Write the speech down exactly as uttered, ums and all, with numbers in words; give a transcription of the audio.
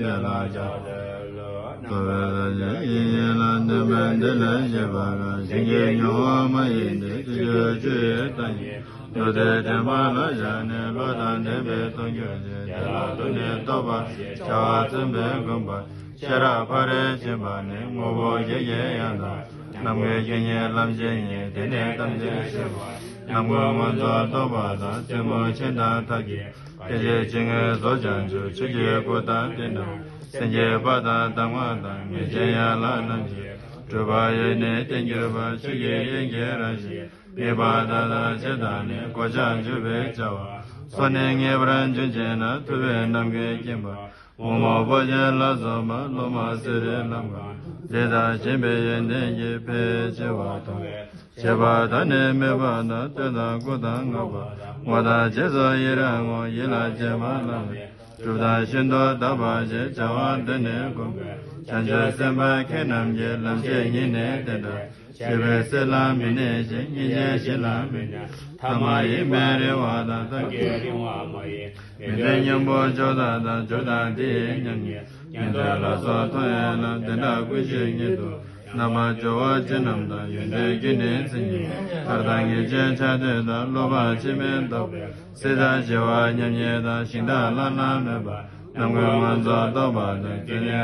ལ་བྱ། རྩོལ་བའི་རང་བཞིན་ཡིན་ལ་ནུས་མེད་འདི་ལས་སྐྱེས་པ་ལ། གཞན་གྱིས་མྱོང་བ་མ་ཡིན་ཏེ། ཅི་བྱ་ཆུ་ཡི་གཏམ་གྱིས། འདུལ་ཏེ་དྲན་པ་ལ་བཞག་ནས། བློ་དང་ལྡན་པས་མཐོང་གྱུར་ཅིག་དེ་ལ་ཐུགས་ནི་རྟོག་པ་ཞེས་བྱ་བ་མཚོན་པའི་དགོངས་པ། ཤེས་རབ་ཕ་རོལ་ཕྱིན་པ་ནི། དངོས་པོ་བརྒྱད་ཀྱི་ཡང་དག་རྣམ་ཀུན་རྒྱུ་གཉིས་ལམ་བྱེད་ཉིད། དེ་ནི་ཐམས་ཅད་ཤེས་པ། རྣམ་ཀུན་མངོན་རྫོགས་རྟོགས་པ་དང་། རྩེ་མོ་ཆེན་དང་ཐབས་ཀྱིས། དེ་ཕྱིར་ཅི་སྔོན་རྫོགས་བྱང་ཆུབ། ཆོས་ཀྱི་སྐུ་དང་ལྡན་ན། སེམས་བསྐྱེད་པ་དང་གདམས་ངག་དང་། ངེས་ཅན་ཡན་ལག་རྣམས་ཀྱིས། སྒྲུབ་པ་ཡོད་ནི་བསྟན་གྱུར་པ། ཆོས་ཀྱི་དབྱིངས་ཀྱི་རང་བཞིན། དམིགས་པ་མཐའ་དག་ཇི་ལྟར་ནི། གོ་ཆ་འཇུག་པའི་བྱ་བ། སོ་ནི་ངེས་པར་འབྱུང་བྱེད་ན། ཐུབ་པའི་རྣམ་ཀུན་མཁྱེན་པ། དབང་མོ་བུ་ཆེན་ལ་སོགས་པ། སློབ་མ་གསེར་རིའི་ལམ་ཀུན། འདི་དག་མཁྱེན་པའི་ཡོན་ཏན་གྱིས། ཕལ་ཆེ་བ་མཐོང་བས། བྱས་པ་དང་ནི་དམིགས་པ་དང་། དོན་དང་སྐུ་དང་བསྔགས་པ། ངོ་དང་རྗེས་སུ་ཡི་རང་ངོ་། ཡིད་ལ་བྱེད་པ་ལ་ནི། སྒྲུབ་དང་ཤིན་ཏུ་དག་པ་ཞེས། བྱ་བ་འདི་ནི་བསྒོམས་པས། བྱང་ཆུབ་སེམས་དཔའ་མཁས་རྣམས་ཀྱིས། ལམ་བྱེད་ཉིད་ནི་དེ་ལྟར། བྱས་པས་གསེར་ལ་མི་གནས་ཤིང་། སྙིང་རྗེ་ཞིང་ལ་མི་གནས། ཐ་མ་ཡིན་པས་རིང་བ་དང་། ཐབས་ཀྱིས་རིང་བ་མ་ཡིན། མི་མཐུན་གཉེན་པོ་སྦྱོར་བདག་དང་། སྦྱོར་བདག་དེ་ཡི་མཉམ་ཉིད། ཉན་ཐོས་ལ་སོགས་མཐོང་ཡང་ན། དེ་འདྲ་ཀུན་ཤེས་ཉིད་དུ། རྣམ་པར་སྦྱོར་བ་ཅན་རྣམས་དང་། ཡོན་ཏན་ཀུན་ནི་མཚན་ཉིད། མཐར་ཐུག་ངེས་ཅན་ཆགས་སྡུད་དང་། སློབ་པ་ཕྱིར་མི་ལྡོག་པའི། སྲིད་དང་འཆི་བ་མཉམ་ཉིད་དང་། ཞིང་དག་བླ་ན་མེད་པ། རྣམ་ཀུན་མངོན་རྫོགས་རྟོགས་པ་དང་། ཀུན་ནས་